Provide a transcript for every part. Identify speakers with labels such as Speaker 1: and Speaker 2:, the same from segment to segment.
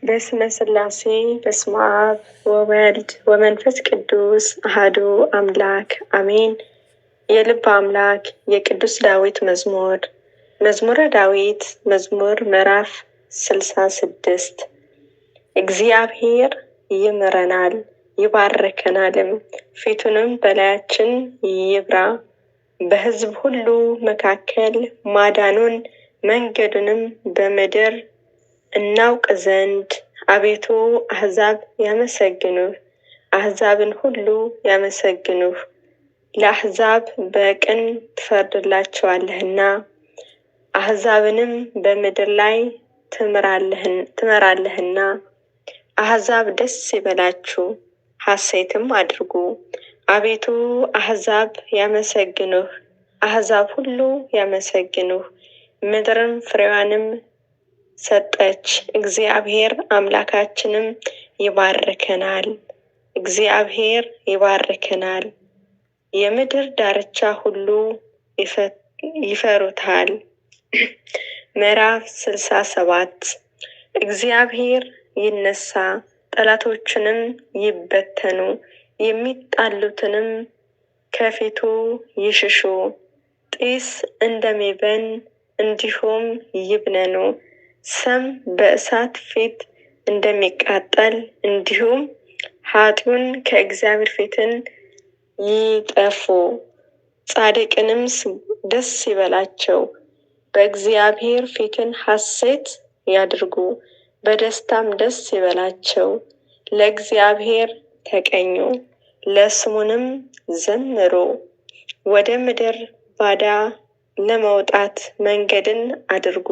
Speaker 1: በስመ ሥላሴ በስመ አብ ወወልድ ወመንፈስ ቅዱስ አሐዱ አምላክ አሜን። የልብ አምላክ የቅዱስ ዳዊት መዝሙር፣ መዝሙረ ዳዊት መዝሙር ምዕራፍ 66። እግዚአብሔር ይምረናል ይባርከናልም፣ ፊቱንም በላያችን ይብራ። በሕዝብ ሁሉ መካከል ማዳኑን መንገዱንም በምድር እናውቅ ዘንድ አቤቱ አሕዛብ ያመሰግኑህ፣ አሕዛብን ሁሉ ያመሰግኑህ። ለአሕዛብ በቅን ትፈርድላቸዋለህና አሕዛብንም በምድር ላይ ትመራለህና። አሕዛብ ደስ ይበላችሁ ሐሤትም አድርጉ። አቤቱ አሕዛብ ያመሰግኑህ፣ አሕዛብ ሁሉ ያመሰግኑህ። ምድርም ፍሬዋንም ሰጠች፣ እግዚአብሔር አምላካችንም ይባርከናል። እግዚአብሔር ይባርከናል፣ የምድር ዳርቻ ሁሉ ይፈሩታል። ምዕራፍ 67። እግዚአብሔር ይነሣ፣ ጠላቶቹንም ይበተኑ፣ የሚጣሉትንም ከፊቱ ይሽሹ። ጢስ እንደሚበን እንዲሁም ይብነኑ፣ ሰም በእሳት ፊት እንደሚቃጠል እንዲሁም ኃጥኡን ከእግዚአብሔር ፊትን ይጠፉ። ጻድቅንም ደስ ይበላቸው፣ በእግዚአብሔር ፊትን ሐሤት ያድርጉ፣ በደስታም ደስ ይበላቸው። ለእግዚአብሔር ተቀኙ፣ ለስሙንም ዘምሩ። ወደ ምድር ባዳ ለመውጣት መንገድን አድርጉ።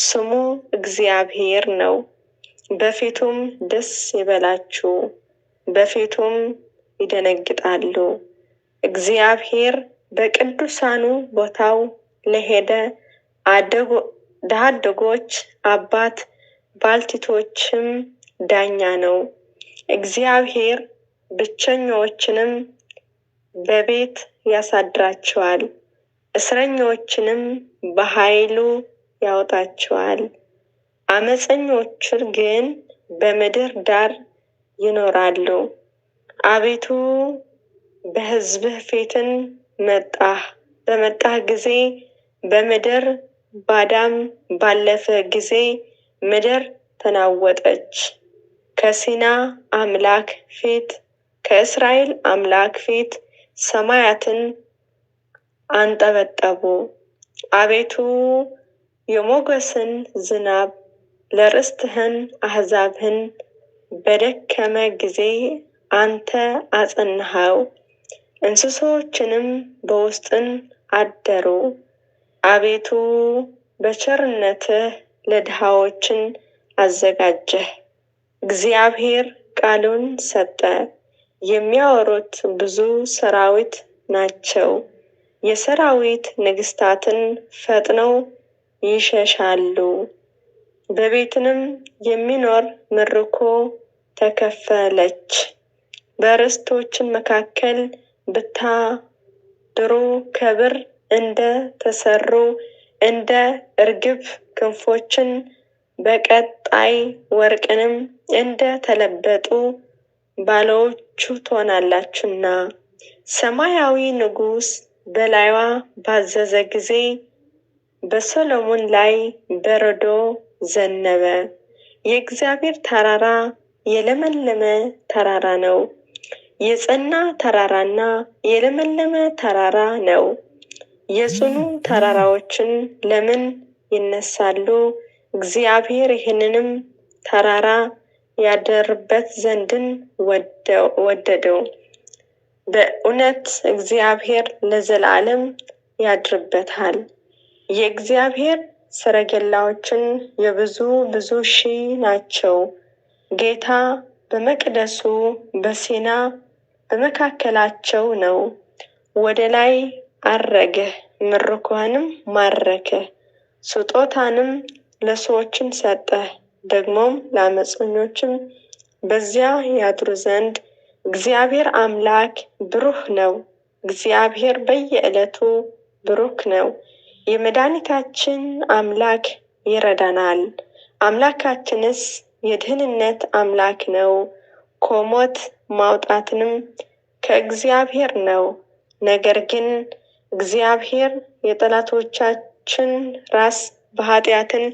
Speaker 1: ስሙ እግዚአብሔር ነው። በፊቱም ደስ ይበላችሁ፣ በፊቱም ይደነግጣሉ። እግዚአብሔር በቅዱሳኑ ቦታው ለሄደ ድሀ አደጎች አባት ባልቴቶችም ዳኛ ነው። እግዚአብሔር ብቸኞችንም በቤት ያሳድራቸዋል፣ እስረኞችንም በኃይሉ ያወጣቸዋል። ዓመፀኞች ግን በምድር ዳር ይኖራሉ። አቤቱ በሕዝብህ ፊትን መጣህ በመጣህ ጊዜ በምድር ባዳም ባለፈ ጊዜ ምድር ተናወጠች። ከሲና አምላክ ፊት ከእስራኤል አምላክ ፊት ሰማያትን አንጠበጠቡ። አቤቱ የሞገስን ዝናብ ለርስትህን አሕዛብህን በደከመ ጊዜ አንተ አጸናኸው፣ እንስሶችንም በውስጥን አደሩ። አቤቱ በቸርነትህ ለድሃዎችን አዘጋጀህ። እግዚአብሔር ቃሉን ሰጠ፣ የሚያወሩት ብዙ ሠራዊት ናቸው። የሠራዊት ነገሥታትን ፈጥነው ይሸሻሉ። በቤትንም የሚኖር ምርኮ ተከፈለች። በርስቶችን መካከል ብታድሩ ከብር እንደ ተሠሩ እንደ ርግብ ክንፎችን በቀጣይ ወርቅንም እንደ ተለበጡ ባለዎቹ ትሆናላችሁና። ሰማያዊ ንጉሥ በላይዋ ባዘዘ ጊዜ በሰሎሞን ላይ በረዶ ዘነበ። የእግዚአብሔር ተራራ የለመለመ ተራራ ነው። የጸና ተራራና የለመለመ ተራራ ነው። የጽኑ ተራራዎችን ለምን ይነሳሉ? እግዚአብሔር ይህንንም ተራራ ያደርበት ዘንድን ወደደው። በእውነት እግዚአብሔር ለዘላለም ያድርበታል። የእግዚአብሔር ሰረገላዎችን የብዙ ብዙ ሺህ ናቸው። ጌታ በመቅደሱ በሲና በመካከላቸው ነው። ወደ ላይ አረግህ፣ ምርኮህንም ማረክህ፣ ስጦታንም ለሰዎችን ሰጠህ፣ ደግሞም ለዓመፀኞችም በዚያ ያድሩ ዘንድ። እግዚአብሔር አምላክ ብሩህ ነው። እግዚአብሔር በየዕለቱ ብሩክ ነው። የመድኃኒታችን አምላክ ይረዳናል። አምላካችንስ የደህንነት አምላክ ነው። ከሞት ማውጣትንም ከእግዚአብሔር ነው። ነገር ግን እግዚአብሔር የጠላቶቻችን ራስ በኃጢአትን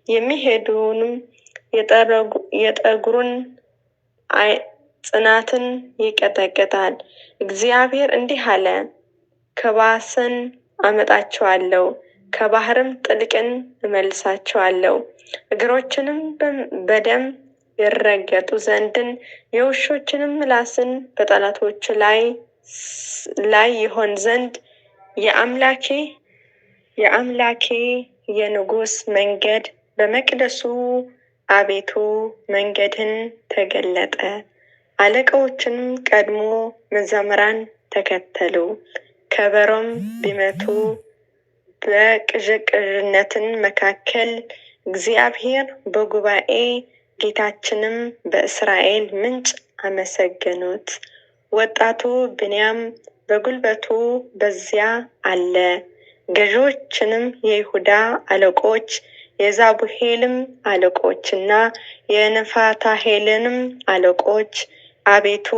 Speaker 1: የሚሄዱንም የጠጉሩን ጽናትን ይቀጠቅጣል። እግዚአብሔር እንዲህ አለ፣ ከባሰን አመጣቸዋለሁ፣ ከባህርም ጥልቅን እመልሳቸዋለሁ። እግሮችንም በደም ይረገጡ ዘንድን የውሾችንም ምላስን በጠላቶች ላይ ይሆን ዘንድ የአምላኬ የንጉሥ መንገድ በመቅደሱ አቤቱ መንገድህን ተገለጠ። አለቃዎችንም ቀድሞ መዘምራን ተከተሉ፣ ከበሮም ቢመቱ በቅዥቅዥነትን መካከል እግዚአብሔር በጉባኤ ጌታችንም በእስራኤል ምንጭ አመሰገኑት። ወጣቱ ብንያም በጉልበቱ በዚያ አለ። ገዢዎችንም የይሁዳ አለቆች የዛቡሄልም አለቆችና የንፋታሄልንም አለቆች አቤቱ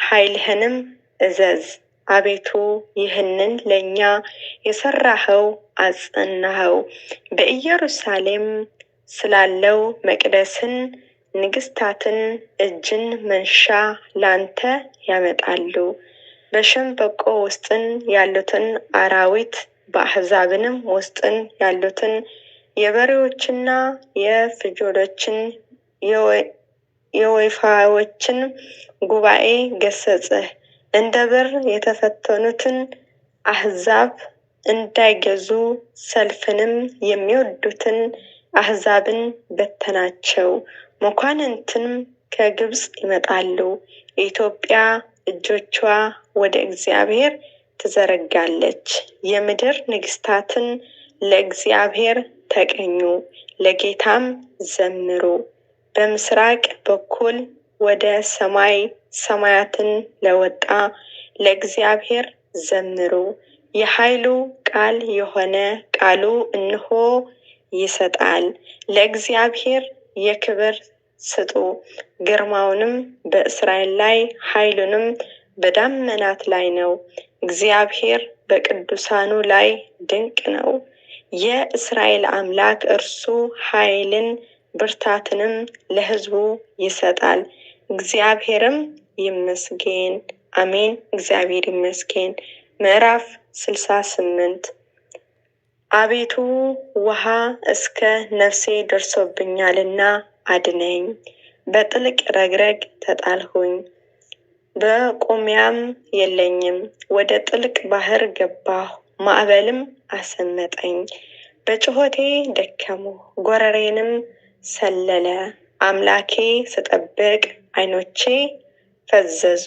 Speaker 1: ኃይልህንም እዘዝ፣ አቤቱ ይህንን ለእኛ የሠራኸው አጸናኸው። በኢየሩሳሌም ስላለው መቅደስን ንግስታትን እጅን መንሻ ላንተ ያመጣሉ። በሸምበቆ ውስጥን ያሉትን አራዊት በአሕዛብንም ውስጥን ያሉትን የበሬዎችና የፍየሎችን የወይፋዎችን ጉባኤ ገሠጽህ። እንደ ብር የተፈተኑትን አሕዛብ እንዳይገዙ ሰልፍንም የሚወድዱትን አሕዛብን በተናቸው። መኳንንትም ከግብፅ ይመጣሉ። ኢትዮጵያ እጆቿ ወደ እግዚአብሔር ትዘረጋለች። የምድር ንግስታትን ለእግዚአብሔር ተቀኙ፣ ለጌታም ዘምሩ። በምስራቅ በኩል ወደ ሰማይ ሰማያትን ለወጣ ለእግዚአብሔር ዘምሩ። የኃይሉ ቃል የሆነ ቃሉ እነሆ ይሰጣል። ለእግዚአብሔር የክብር ስጡ፣ ግርማውንም በእስራኤል ላይ ኃይሉንም በዳመናት ላይ ነው። እግዚአብሔር በቅዱሳኑ ላይ ድንቅ ነው። የእስራኤል አምላክ እርሱ ኃይልን ብርታትንም ለሕዝቡ ይሰጣል። እግዚአብሔርም ይመስገን፣ አሜን። እግዚአብሔር ይመስገን። ምዕራፍ 68። አቤቱ ውሃ እስከ ነፍሴ ደርሶብኛልና አድነኝ። በጥልቅ ረግረግ ተጣልሁኝ፣ መቆሚያም የለኝም። ወደ ጥልቅ ባህር ገባሁ፣ ማዕበልም አሰመጠኝ። በጩኸቴ ደከምሁ፣ ጎረሬንም ሰለለ። አምላኬ ስጠብቅ ዓይኖቼ ፈዘዙ።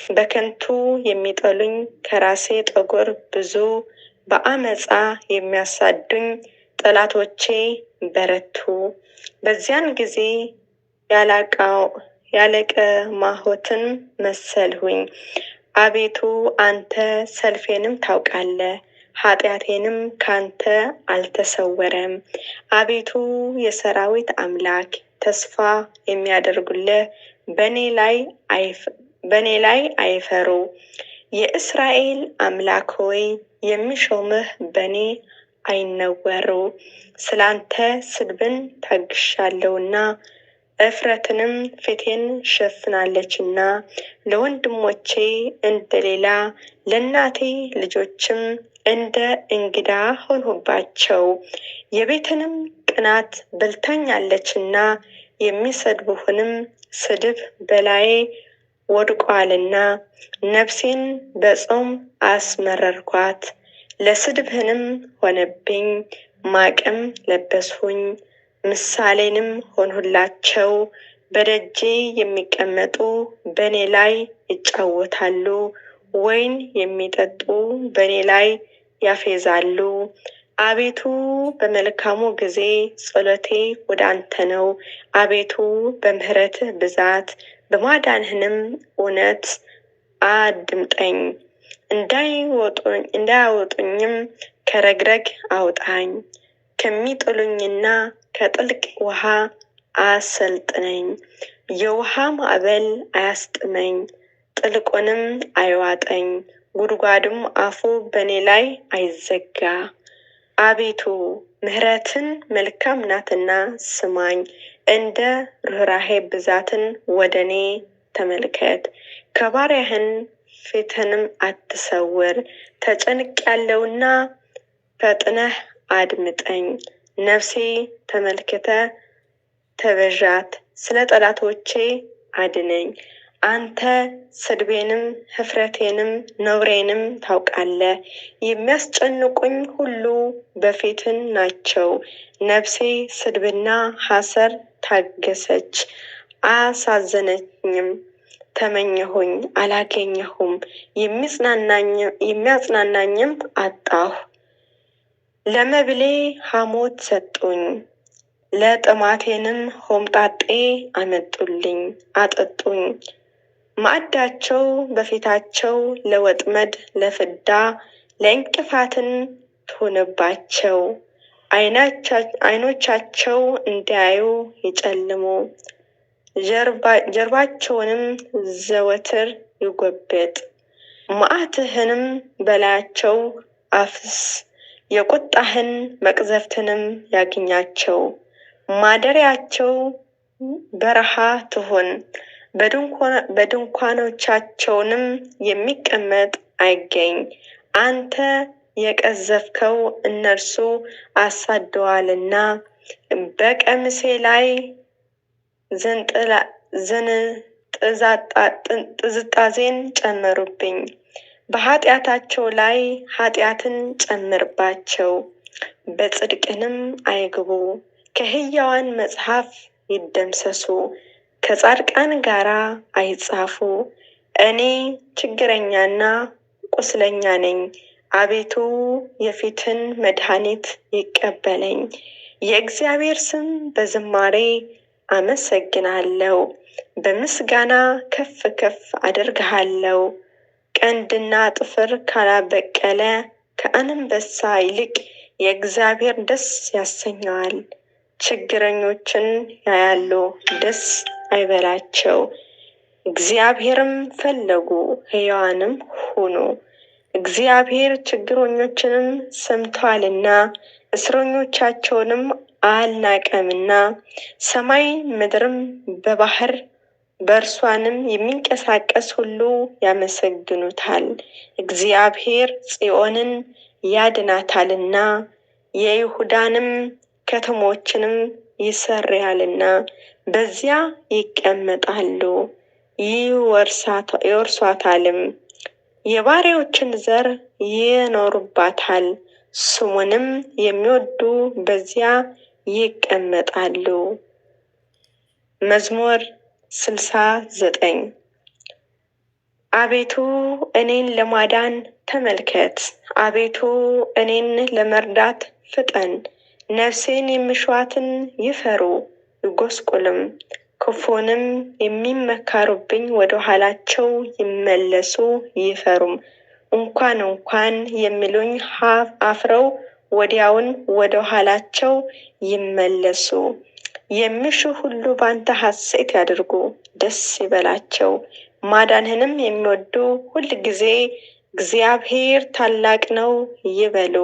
Speaker 1: በከንቱ የሚጠሉኝ ከራሴ ጠጉር ብዙ፣ በዓመፃ የሚያሳድዱኝ ጠላቶቼ በረቱ። በዚያን ጊዜ ያለቀማሁትን መሰልሁኝ። አቤቱ አንተ ሰልፌንም ታውቃለህ፣ ኃጢአቴንም ካንተ አልተሰወረም። አቤቱ የሰራዊት አምላክ ተስፋ የሚያደርጉልህ በእኔ ላይ አይፈሩ። የእስራኤል አምላክ ሆይ የሚሾምህ በእኔ አይነወሩ። ስላንተ ስድብን ታግሻለሁና እፍረትንም ፊቴን ሸፍናለችና። ለወንድሞቼ እንደ ሌላ ለእናቴ ልጆችም እንደ እንግዳ ሆንሁባቸው። የቤትንም ቅናት በልታኛለችና የሚሰድቡህንም ስድብ በላዬ ወድቆአልና። ነፍሴን በጾም አስመረርኳት፣ ለስድብህንም ሆነብኝ። ማቅም ለበስሁኝ፣ ምሳሌንም ሆንሁላቸው። በደጄ የሚቀመጡ በእኔ ላይ ይጫወታሉ፣ ወይን የሚጠጡ በእኔ ላይ ያፌዛሉ። አቤቱ በመልካሙ ጊዜ ጸሎቴ ወደ አንተ ነው። አቤቱ በምሕረትህ ብዛት በማዳንህንም እውነት አድምጠኝ። እንዳያወጡኝም ከረግረግ አውጣኝ፣ ከሚጥሉኝና ከጥልቅ ውሃ አሰልጥነኝ። የውሃ ማዕበል አያስጥመኝ፣ ጥልቁንም አይዋጠኝ፣ ጉድጓድም አፉ በእኔ ላይ አይዘጋ። አቤቱ ምሕረትን መልካም ናትና ስማኝ፣ እንደ ርኅራኄ ብዛትን ወደ እኔ ተመልከት። ከባሪያህን ፊትህንም አትሰውር። ተጨንቄአለሁና ፈጥነህ አድምጠኝ። ነፍሴ ተመልክተህ ተቤዣት፣ ስለ ጠላቶቼ አድነኝ። አንተ ስድቤንም ኅፍረቴንም ነውሬንም ታውቃለህ። የሚያስጨንቁኝ ሁሉ በፊትህ ናቸው። ነፍሴ ስድብና ሐሰር ታገሰች፣ አሳዘነኝም። ተመኘሁኝ አላገኘሁም፣ የሚያጽናናኝም አጣሁ። ለመብሌ ሐሞት ሰጡኝ፣ ለጥማቴንም ሆምጣጤ አመጡልኝ አጠጡኝ። ማዕዳቸው በፊታቸው ለወጥመድ ለፍዳ ለእንቅፋትን ትሁንባቸው። ዓይኖቻቸው እንዳያዩ ይጨልሙ፣ ጀርባቸውንም ዘወትር ይጎብጥ። መዓትህንም በላያቸው አፍስስ፣ የቁጣህን መቅዘፍትንም ያግኛቸው። ማደሪያቸው በረሃ ትሁን፣ በድንኳኖቻቸውንም የሚቀመጥ አይገኝ። አንተ የቀዘፍከው እነርሱ አሳድደዋልና፣ በቀሚሴ ላይ ጥዝጣዜን ጨመሩብኝ። በኃጢአታቸው ላይ ኃጢአትን ጨምርባቸው፣ በጽድቅንም አይግቡ። ከሕያዋን መጽሐፍ ይደምሰሱ፣ ከጻድቃን ጋር አይጻፉ። እኔ ችግረኛና ቁስለኛ ነኝ። አቤቱ የፊትህን መድኃኒት ይቀበለኝ። የእግዚአብሔር ስም በዝማሬ አመሰግናለሁ፣ በምስጋና ከፍ ከፍ አደርግሃለሁ። ቀንድና ጥፍር ካላበቀለ ከአንበሳ ይልቅ የእግዚአብሔር ደስ ያሰኘዋል። ችግረኞችን ያያሉ፣ ደስ አይበላቸው። እግዚአብሔርም ፈለጉ፣ ሕያዋንም ሆኑ። እግዚአብሔር ችግረኞችንም ሰምቶአልና እስረኞቻቸውንም አልናቀምና። ሰማይ ምድርም በባህር በእርሷንም የሚንቀሳቀስ ሁሉ ያመሰግኑታል። እግዚአብሔር ጽዮንን ያድናታልና የይሁዳንም ከተሞችንም ይሠራልና በዚያ ይቀመጣሉ ይወርሷታልም። የባሪያዎችን ዘር ይኖሩባታል፣ ስሙንም የሚወዱ በዚያ ይቀመጣሉ። መዝሙር 69። አቤቱ እኔን ለማዳን ተመልከት፣ አቤቱ እኔን ለመርዳት ፍጠን። ነፍሴን የሚሹአትን ይፈሩ ይጐስቁልም፣ ክፉንም የሚመካሩብኝ ወደ ኋላቸው ይመለሱ ይፈሩም። እንኳን እንኳን የሚሉኝ አፍረው ወዲያውን ወደ ኋላቸው ይመለሱ። የሚሹ ሁሉ በአንተ ሐሴት ያድርጉ፣ ደስ ይበላቸው። ማዳንህንም የሚወዱ ሁልጊዜ እግዚአብሔር ታላቅ ነው ይበሉ።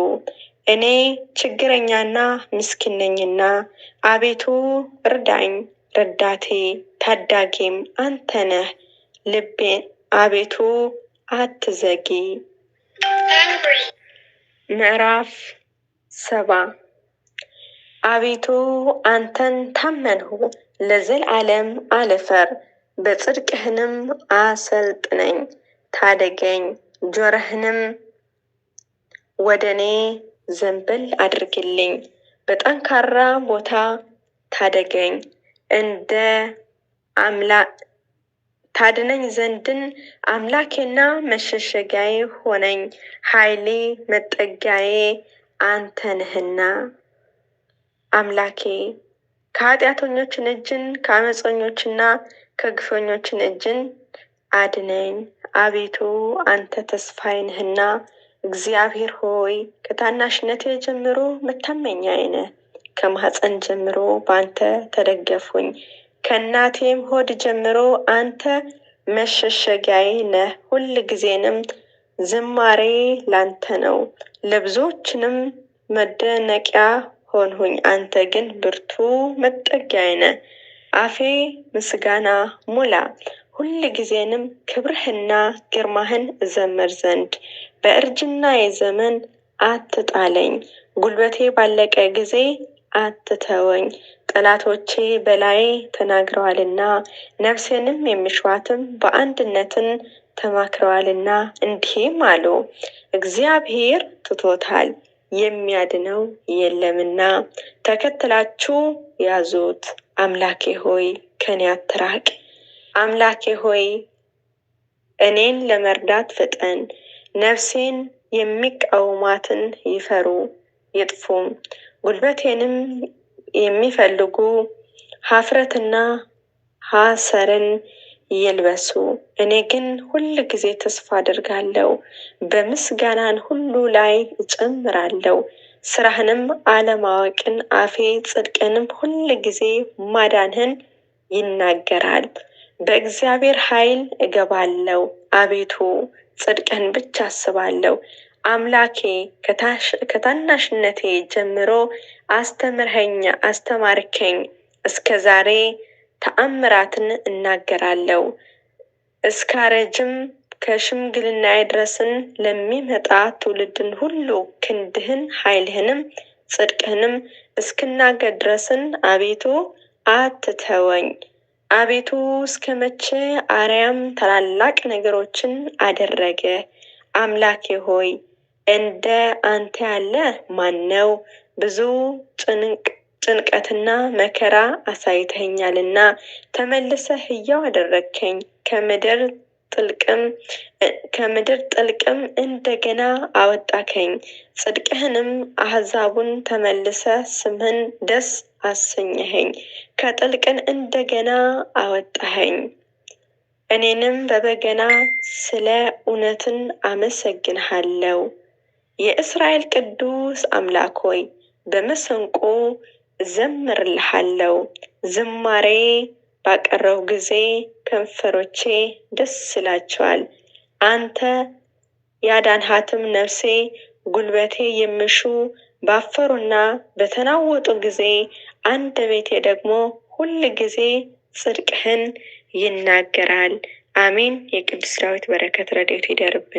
Speaker 1: እኔ ችግረኛና ምስኪን ነኝና አቤቱ እርዳኝ። ረዳቴ ታዳጊም አንተ ነህ። ልቤን አቤቱ አትዘጊ። ምዕራፍ 70። አቤቱ አንተን ታመንሁ፣ ለዘላለም አልፈር። በጽድቅህንም አሰልጥነኝ፣ ታደገኝ። ጆሮህንም ወደ እኔ ዘንበል አድርግልኝ። በጠንካራ ቦታ ታደገኝ እንደ ታድነኝ ዘንድን አምላኬና መሸሸጊያዬ ሆነኝ። ኃይሌ መጠጊያዬ አንተ ነህና። አምላኬ ከኃጢአተኞችን እጅን ከአመፀኞችና ከግፈኞችን እጅን አድነኝ። አቤቱ አንተ ተስፋዬ ነህና፣ እግዚአብሔር ሆይ ከታናሽነቴ ጀምሮ መታመኛዬ ነህ። ከማኅፀን ጀምሮ በአንተ ተደገፍሁኝ። ከእናቴም ሆድ ጀምሮ አንተ መሸሸጊያዬ ነህ። ሁልጊዜንም ዝማሬ ላንተ ነው። ለብዙዎችንም መደነቂያ ሆንሁኝ። አንተ ግን ብርቱ መጠጊያዬ ነህ። አፌ ምስጋና ሙላ፣ ሁልጊዜንም ክብርህና ግርማህን እዘምር ዘንድ። በእርጅናዬ ዘመን አትጣለኝ፣ ጉልበቴ ባለቀ ጊዜ አትተወኝ። ጠላቶቼ በላዬ ተናግረዋልና ነፍሴንም የሚሹአትም በአንድነትን ተማክረዋልና፣ እንዲህም አሉ፣ እግዚአብሔር ትቶታል፣ የሚያድነው የለምና ተከትላችሁ ያዙት። አምላኬ ሆይ ከኔ አትራቅ። አምላኬ ሆይ እኔን ለመርዳት ፍጠን። ነፍሴን የሚቃወሟትን ይፈሩ ይጥፉም። ጉልበቴንም የሚፈልጉ ኀፍረትና ሐሰርን ይልበሱ። እኔ ግን ሁል ጊዜ ተስፋ አደርጋለሁ፣ በምስጋናን ሁሉ ላይ እጨምራለሁ። ስራህንም አለማወቅን አፌ ጽድቅንም ሁል ጊዜ ማዳንህን ይናገራል። በእግዚአብሔር ኃይል እገባለሁ። አቤቱ ጽድቅህን ብቻ አስባለሁ። አምላኬ ከታናሽነቴ ጀምሮ አስተምርኸኝ አስተማርከኝ፣ እስከ ዛሬ ተአምራትን እናገራለሁ። እስካረጅም ከሽምግልናዬ ድረስን ለሚመጣ ትውልድን ሁሉ ክንድህን ኃይልህንም ጽድቅህንም እስክናገር ድረስን አቤቱ አትተወኝ። አቤቱ እስከ መቼ አርያም ታላላቅ ነገሮችን አደረገ? አምላኬ ሆይ እንደ አንተ ያለ ማን ነው? ብዙ ጭንቀትና መከራ አሳይተኸኛልና ተመልሰህ ሕያው አደረግከኝ። ጥልቅም ከምድር ጥልቅም እንደገና አወጣከኝ። ጽድቅህንም አሕዛቡን ተመልሰህ ስምህን ደስ አሰኘኸኝ። ከጥልቅን እንደገና አወጣኸኝ። እኔንም በበገና ስለ እውነትን አመሰግንሃለሁ። የእስራኤል ቅዱስ አምላክ ሆይ በመሰንቆ እዘምርልሃለሁ። ዝማሬ ባቀረው ጊዜ ከንፈሮቼ ደስ ይላቸዋል። አንተ ያዳንሃትም ነፍሴ ጉልበቴ የሚሹ ባፈሩና በተናወጡ ጊዜ አንደበቴ ደግሞ ሁል ጊዜ ጽድቅህን ይናገራል። አሜን። የቅዱስ ዳዊት በረከት ረድኤቱ ይደርብን።